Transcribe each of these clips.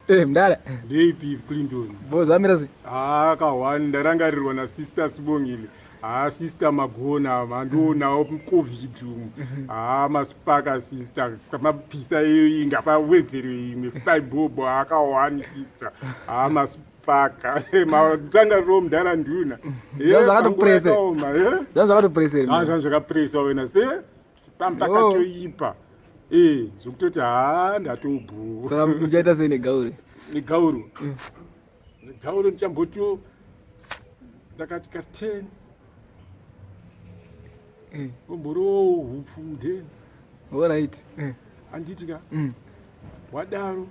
Eh, mdara. Ndeipi Clinton? Bo zvamira sei? Ah, kahwani ndarangarirwa na sister Sibongile. Ah, sister magona mandoonawo covid umu. Ah, masipaka sister. Mabvisa iyo ngapawedzerwe imwe 5 bobo akahwani sister. Ah, masipaka. Marangariro mdara nduna. Zvakatopresa. Zvakatopresa. Zvakatopresa wena se. Pamupakatoipa. Eh, zvokutoti haa ndatobhu. Saka muchaita sei negauri? Negauro. Negauro ndichamboti ndakati ka 10. Eh. Omborowo hupfu mudheni. All right. Eh. Handiti ka? Wadaro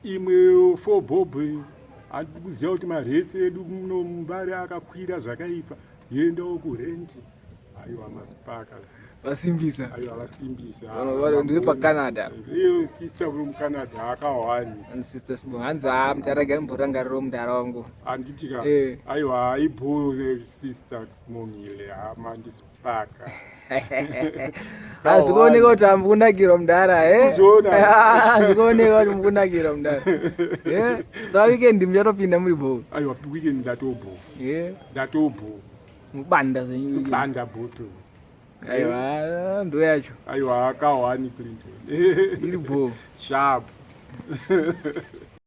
imwe 4 bob handidi kuziva kuti maretsi edu muno mumbare akakwira zvakaipa yendawo kurenti. Aiwa masipaka vasimbisa. Aiwa vasimbisa. Ndiri paCanada. Iyo sister from Canada akawani. And sister Sibonga hanzi haa mutaraga imborangariro mudhara wangu. Handiti ka. Eh. Aiwa ibho sister Mongile hama ndisipaka. Hazvikuoneka kuti hamukunakirwa mudhara eh? Hazvikuoneka kuti mukunakirwa mudhara. Eh? Saka weekend muchatopinda muri bho. Aiwa weekend ndatobho. Eh. Ndatobho. Mubanda zvenyu. Mubanda bhoto. Aiwa ndo yacho. Aiwa akawani Clinton. Iri bho. Sharp.